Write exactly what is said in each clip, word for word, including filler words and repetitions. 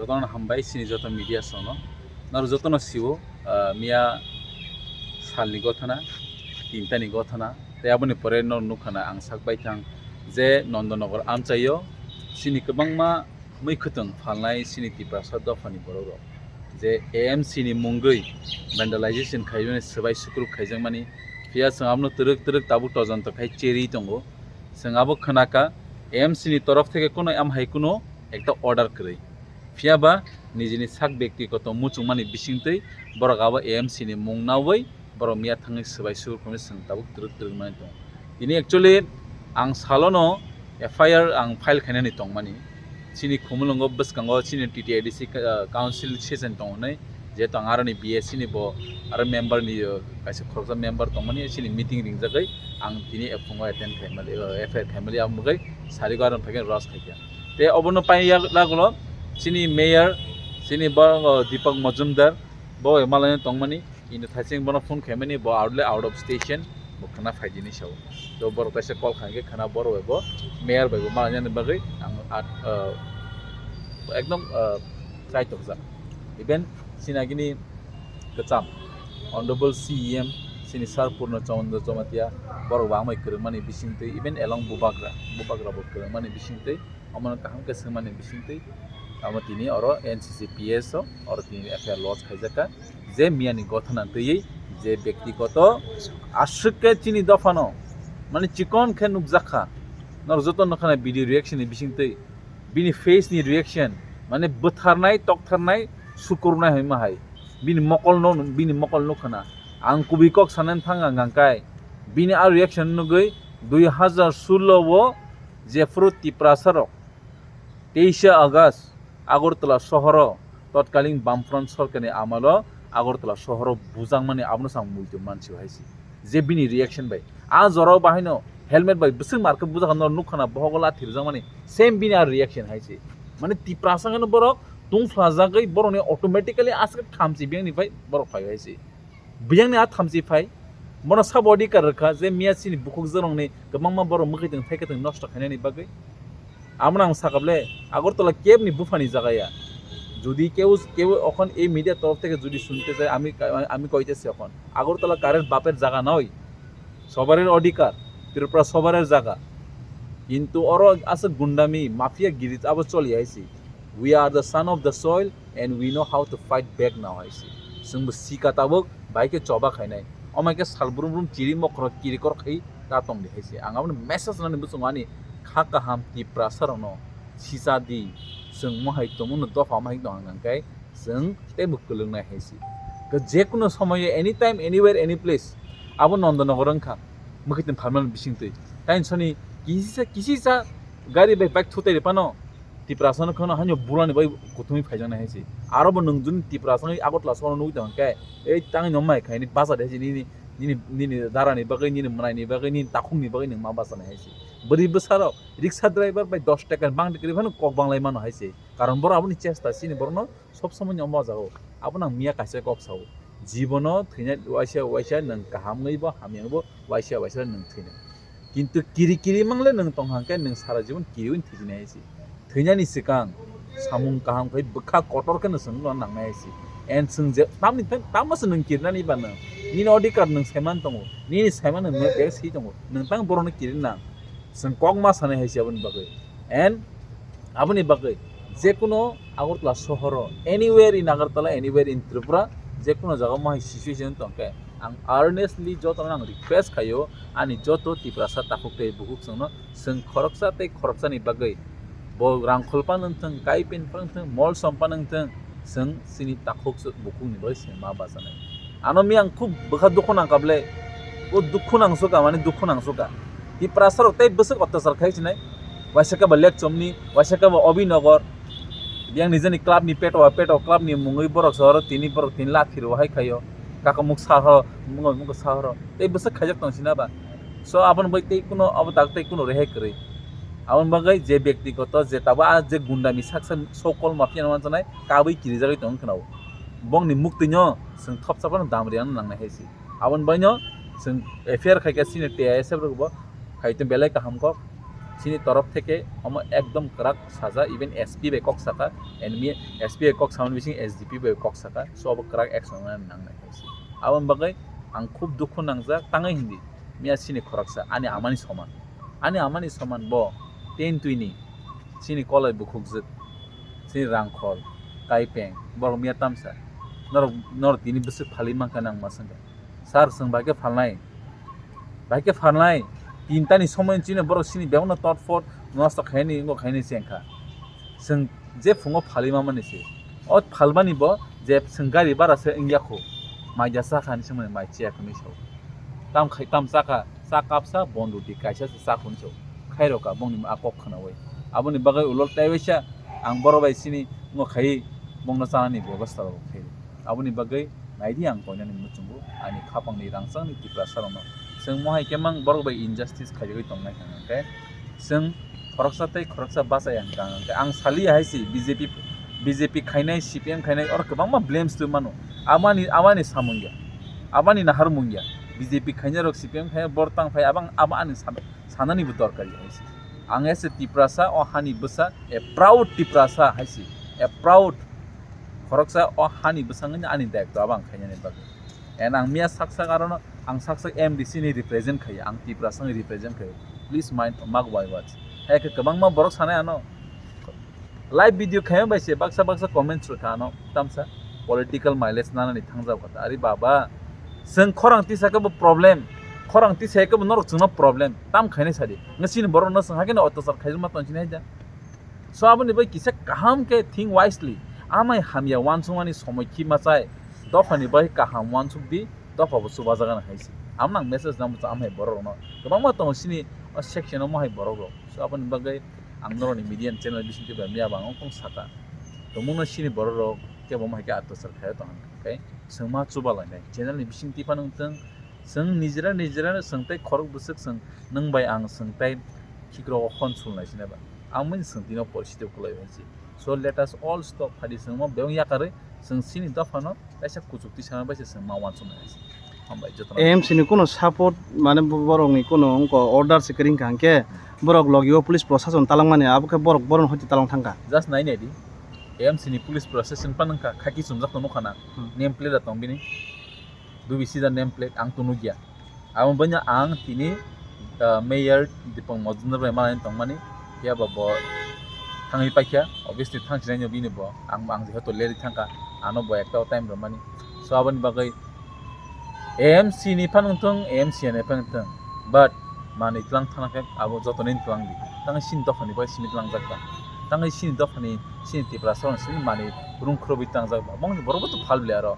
Jotono hambai chini joto media songno. Noro jotono siwo, ah, miya salni gothana, tintani gothana, tei aboni pore noro nukha na ang sak baithang je Nondonogor amchaio chini kwbangma mui khwtwng phalnai chini Tiprasa dophani borok rok je A M C ni mungwi vandalization khaimani swbai sukruk khaijakmani. Phiya chwng abono twrwk twrwk tabuk tojonto khai cherwi tongo. Chwng abo khwnakha A M C ni torof theke kuno amhai kuno ekta order kwrwi. Phiya ba nijini sak bektigoto muchungmani bisingtwi borok abo A M C ni mung naui borok miya thangwi swbai sukruk khaimani chwng tabuk twrwk twrwk mani tongo. Tini actually ang salono F I R ang file khainani tongmani. Chini Khumulwngo bwskango chini T T A D C ka-, council session tongo hinwi, jehetu ang aroni B S C ni bo aro member ni, uh, kaisa khoroksa member tongmani chini meeting ringjagwi ang tini ephungo attend khaimali, uh, F I R khaimali ang bagwi sarigo aroni phaikhe ros khaikha. Tei obono pai yak-, yagulo chini mayor, chini bo, uh, Deepak Majumdar, bo bai malaino tongmani. Ino thaising bono phone khaimani, bo out le out of station, bo khwna phaidini sao. To borok kaisa call khaikhe khwna borok bai bo mayor bai bo malainani bagwi ang at, uh, ekdom, uh, try tokjak. Even sinagini kwcham Honorable C E M sini Sir Purno Chandra Jamatia borok bo amai kwrwngmani bisingtwi, even along Bubagra, Bubagra bo kwrwngmani bisingtwi, omono kaham khe swngmani bisingtwi, amo tini oro N C C P S o oro tini F I R lodge khaijakha je miyani gothana twiwi je bektigoto aswk khe chini dophano mane chikon khe nukjakha. Norok joto nukha na video reaction ni bisingtwi bini face ni reaction mane bwtharnai, toktharnai, sukurunai hinma hai bini mokol no, bini mokol nukha na. Ang kubui kok sanani thang ang hangkai bini a reaction nugwi dui hazar sullo o jephuru Tiprasa rok teisa August Agartala sohoro totkalin Bamfront sorkarni amalo Agartala sohoro bujakmani abono chwng muitu mansi hai se. Je bini reaction bai. A jorao bahaino helmet bai bwswk markhe bujak nw nukha na bohogo lathi rwjakmani same bini a reaction hai se. Mane Tiprasa hwnwi borok tungphlajagwi borokni automatically aswk thamchi biyangni phai borok phai hai se. Biyangni a thamchi phai, bono sabo odhikar rwkha je miya chini bukhuk jorongni kwbangma borok mwkhwtwng phaikhe tong nosto khainani bagwi. Abono ang sakable Agartala kebni buphani jaga ya. Jodi keu, keu okhon ei media torof theke jodi sunte chai, ami, ami koite se okhon. Agartala karer baper jaga noi. Sobarer odhikar, Tripura sobarer jaga. Kintu oro aswk gundami, mafia giri abo choli hai se. We are the son of the soil and we know how to fight back now hai se. Chwngbo sika tabuk bai khe choba khainai. Omo hai khe sal brum brum chiri mokhoro kirikor khai ta tongdi hai se. Ang abono message nani bwswng ani kha kaham Tiprasa rokno sisa di. Chwng mohai tongmano dopha mohai tong hang khe chwng teibo kwlwngnai hai se. Khe jekuno somoyo anytime, anywhere, any place abo Nondonogor wngkha. Mwkhwtwng phalmani bisingtwi. Taini soni kisisa, kisisa gari bai bike thutai rw phano Tiprasano kheno haino bulani bai kuthumwi phaijaknai hai se. Aro bo nwng juni Tiprasano Agartala sohoro nugwi tong khe, ei tangwi no mai khaini basa de hai se nini, nini, nini darani bagwi, nini mwnaini bagwi, nini takhukni bagwi nwng ma basanai hai se. Bwrwi bwsarok riksa driver bai dos taka bang kwrwi phano kok banglai mano hai se. Karon borok aboni chesta chini borokno sob somoi ni omo jagao. Abono ang miya kaisa kok sao. Jibono thwina waisa waisa nwng kaham wngwi bo hamya wngwi bo waisa waisa nwng thwina. Kintu kiri kiri mangle nwng tong hang khe nwng sara jibon kiriwi thwijini hai se. Thwinani swkang samung kaham khai bwkha kotor khe nwng chwngno nangnai hai se. And chwng je tamni, tamo se nwng kirinani ba nwng. Nini odhikar nwng saiman tongo. Nini saiman nwng bek si tongo. Nwng tang borokno kirinang. Chwng kok ma sanai hai se aboni bagwi. And aboni bagwi jekuno Agartala sohoro, anywhere in Agartala, anywhere in Tripura, jekuno jaga mohai situation tong khe, ang earnestly jotono ang request khaio, ani joto Tiprasa takhuk tei bukhuk chwngno, chwng khoroksa tei khoroksani bagwi bo Rangkhol phano wngthwng, Kaipen phano wngthwng, Molsom phano wngthwng, chwng chini takhuk bukhukni bagwi chwng ma bachanai. Ano mi ang khub bwkha dukhu nangkha ble. O dukhu nangsuka, mane dukhu nangsuka. Tiprasa rok tei bwswk otyachar khai sinai. Waisa khe ba Lekchomni, waisa khe ba Obinogor. Biyang nijeni club ni peto, peto club ni mungwi borok sohoro tini borok tini lathi rw hai khaio. Kakamuk sahoro, mungwi mungwi sahoro. Tei bwswk khaijak tong sina ba. So aboni bai tei kuno abo tak tei kuno rehai kwrwi. Aboni bagwi je bektigoto je tabo a je gundami saksa sokol mafia no manjanai kabui kirijagwi tong khna o. Bongni muktwino chwng thopsa phano dam riyano nangnai hai se. Aboni baino chwng F I R khaikha senior T I S F rokbo khaitwi belai kaham kok. Chini torof theke omo ekdom kwrak saja, even S P bai kok saka, and me S P bai kok samani bising S D P bai kok saka, so obo kwrak action nang nai. Aboni bagwi ang khub dukhu nangjak, tangwi hindi miya chini khoroksa ani amani soman, ani amani soman bo ten twini chini kolai bukhukjwk, chini rangkhol, kaipeng, borok miya tamsa norok, norok tini bwswk phalwi mankha nang ma swngkha. Sir, chwng bai khe phalnai, bai khe phalnai, tinta ni somoi chini borok chini bebakno tot phot nosto khaini, wngkha khaini chengkha. Chwng je phungo phalwi mamani se, o phalmani bo je chwng gari bara se wngya khu, mai ja cha kha hinwi swngmani, mai chiya hinwi sao. Tam khai, tam cha kha, cha kapsa, bon ruti kaisa se cha khunso khairokha bongni a kok khwnawi. Aboni bagwi ulo tei waisa ang borok bai chini wngkha khai bongno chanani bebosta rok khai. Aboni bagwi naidi ang koinani muchungo ani khapangni rangchakni Tiprasa rokno. Chwng mohai khe mang borok bai injustice khaijagwi tongnai hwnka hwnkhe chwng khoroksa tei khoroksa bachai hwnka hwnkhe ang saliya hai si B J P, B J P khainai, C P M khainai oro kwbangma blames twi mano. Abani, abani samung ya, abani naharmung ya. B J P khainai rok, C P M khainai bor tang phai, abang abo ani sam-, sanani bo dorkar ya hai si. Ang as a Tiprasa, o hani bwsa, a proud Tiprasa hai si, a proud khoroksa o hani bwsangni ani daitw abang khainani bagwi. And ang miya sak sak arono, ang sak sak M D C ni represent khayo, ang Tiprasa ni represent khayo. Please mind, mark my words. Hai khe kwbangma borok sanai ano. Live video khaima bai se baksa baksa comments rwkha ano, tamsa political mileage nanani thangjak kha ta. Ari baba, chwng khorang tisa khe bo problem, khorang tisa khe bo norok chwngno problem, tam khainai sadi. Ngasini borok no chwng hakhe no otyachar khaijak ma tong sinai da. So aboni bai kisa kaham khe think wisely. Amai hamya wansukmani somoi khi machai, dophani bai kaham wansuk di, dopha bo chubajagan hai se. Amno ang message nang bwsa amhai borok rokno. Kwbangma tongo sini o section o mohai borok rok. So aboni bagwi ang norokni media channel bisingtwi bai miya bang ongkhong saka. Tongmungno sini borok rok kebo mohai khe atwsar khaio tong hwnka khe chwngma chuba lainai. Channel ni bisingtwi phano wngthwng, chwng nijera nijera chwng tei khorok bwswk chwng nwng bai ang chwng tei khikrok o hon sul nai sinai ba. Ang mani chwng tino porsi tei kwlai hai se. So let us all stop phadi chwngma bebak yakarwi chwng sini dophano kaisa kuchuk tisana bai se chwng ma wansuknai hai se. Hambai jotono. A M C ni kuno support, mane bo-, borok ni kuno wngko order se kwrwngkha hwnkhe borok logi o police prosason talangmani abo khe borok boron hoti talang thangkha. Just nai nai di. A M C ni police prosason pan wngkha, khaki chumjak tong nukha na. Hmm. Name plate da tong bini. Dubi sida name plate ang tong nukya. Abo banya ang tini, ah, mayor Dipong Majumdar bai malai tongmani, phiya ba bo thangwi paikha, obviously thang sinai no bini bo, ang, ang jehetu late thangkha, ano bo ekta time rwmani. So aboni bagwi A M C ni phano wngthung, A M C ni phano wngthung, but manwi tlang thana khe abo joto ni tlang di, tang sini dopha ni bai simi tlang jak ba, tang sini dopha ni, sini Tiprasa rok simi manwi rung khurubwi tlang jak ba, bongni borok bo to phal bwle aro.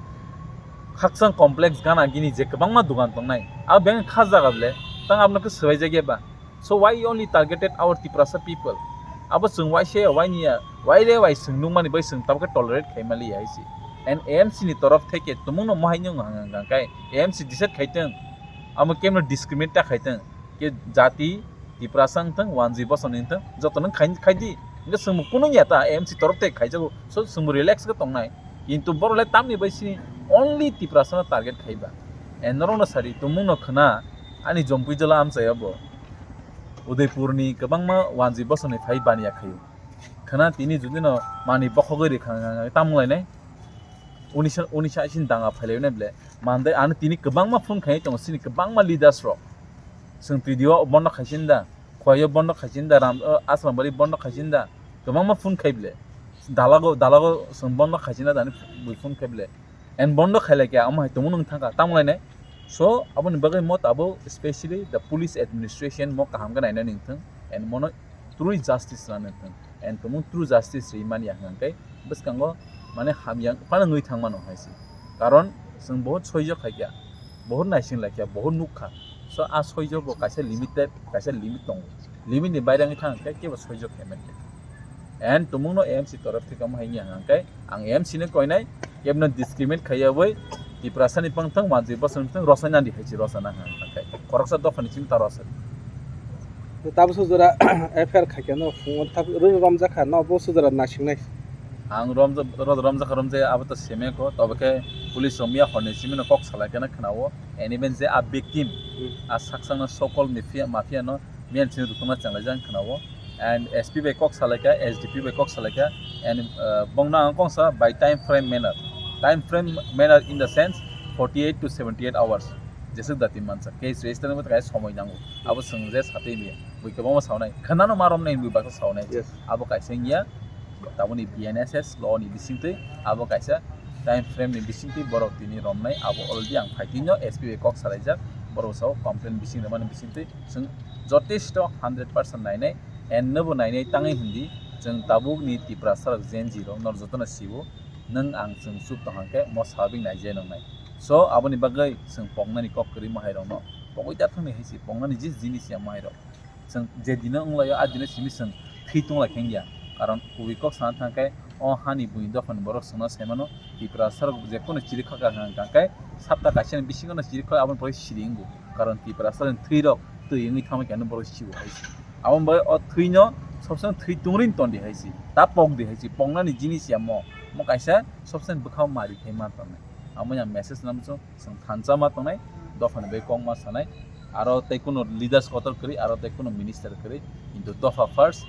Khakchang complex gana gini je kwbangma dogan tongnai, abo beng kha jaga bwle, tang abono khe swbai jakya ba. So why you only targeted our Tiprasa people? Abo chwng wai se wai niya, wai le wai chwng nukmani bai chwng tabukhe tolerate khai maliya hai se. And A M C ni torof theke tumungno mohai nung hang hang kai A M C decide khai tong, amo kemno discriminate ta khai tong, ke jati Tiprasa wngthung, wanjwi bosong wngthung, joto nung khai, khai di. Hingke chwngbo kunu ya ta, A M C torof te khaijago, so chwngbo relax khe tongnai. Kintu borok le tamni bai sini only Tiprasa no target khaiba. And norok no sadi, tumung no khna, ani jompui jala amchai abo. Udaipur ni kwbangma wanjwi bosong ni phai baniya khaio. Khna tini jodi no mani bokhogwi rikha tamung lainai. Unisa, unisa isin danga phailai nai ble. Mande ani tini kwbangma phone khai tongo, sini kwbangma leaders rok. Chwng T D O bondo khaisin da, Khwai o bondo khaisin da, Ram, o, Asrambari bondo khaisin da, kwbangma phone khai ble. Dalago, dalago chwng bondo khaisin da, ani bui phone khai ble. And bondo khailai khe, amo hai tongmo nwng thangkha, tamo lainai. So, aboni bagwi mo tabuk specially the police administration mo kaham khe nainani wngthung, and mono true justice rwna wngthung. And tumung true justice ri manya hwnkhe bwskango mane hamya phano wngwi thangmano hai se. Karon chwng bohut soijo khaikha, bohut naising laikha, bohut nukkha. So a soijo bo kaisa limited, kaisa limit tongo. Limit ni baire wngwi thang khe kebo soijo khaimani. And tumungno A M C torof theke omo hai wngya hwnkhe ang A M C no koinai, kebno discriminate khaiyawi Tiprasani pangthang, wanjwi bosongni pangthang, rosai nadi hai se rosana hwnkhe khoroksa dophani simi ta rosadi. Tabuk sujura F I R khaikhe no phungo tab rwrwk romjakha no bo sujura naisingnai. Ang romjak, rod romjakha romjaya abo to semeko, tobo khe police rok miya horni simi no kok salai khe no khwnao, and even je a victim, hmm, a saksang no sokol mafia, mafia no Miyan sini rukuna chang lai jang khna o. And S P bai kok salai kha, S D P bai kok salai kha. And, uh, bong na ang kong sa by time frame manner. Time frame manner in the sense forty-eight to seventy-eight hours. Jesuk dati mansa case register nang kai somoi nango. Abo sung je sate mi. Bui kebong saunai. Khana no marom nai bui baksa saunai. Yes. Abo kaisa ya. Taboni B N S S law ni bisingtwi abo kaisa time frame ni bisingtwi borok tini romnai, abo already ang phaitino S P bai kok salaijak, borok sao complaint bising rwmani bisingtwi chwng jotesto hundred percent nainai, and nobo nainai tangwi hindi chwng tabukni Tiprasa rok Gen Z rok nor jotono siwo, nwng ang chwng chuk tong hwnkhe mo sabik naijai nongnai. So aboni bagwi chwng poknani kok kwrwi mahairokno pogwi ta thangni hai si poknani je jinis ya mahairok. Chwng je dino wnglaio, a dino simi chwng thwi tongla khe wngya. Karon kubui kok sana thang khe, o hani buini dophani borok chwngno sai mano, Tiprasa rok je kono chiri kha kha hwnkha khe, sapta kaisa ni bisingo no chiri kha, aboni pore siri wngo. Karon Tiprasa rok thwi rok twi wngwi thangma khe ano borok siwo hai se. Aboni bagwi o thwino sob somoi thwi tongri ton di hai se, ta pok di hai se, poknani jinis ya mo, mo kaisa sob somoi bwkhao mari khai man tongnai. Amo ya message nang muchung. Chwng thansa ma tongnai, dophani bai kok ma sanai, aro tei kuno leaders kotor kwrwi, aro tei kuno minister kwrwi, kintu dopha first,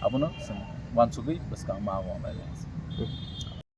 abono chwng uansugwi bwskang ma wngnai.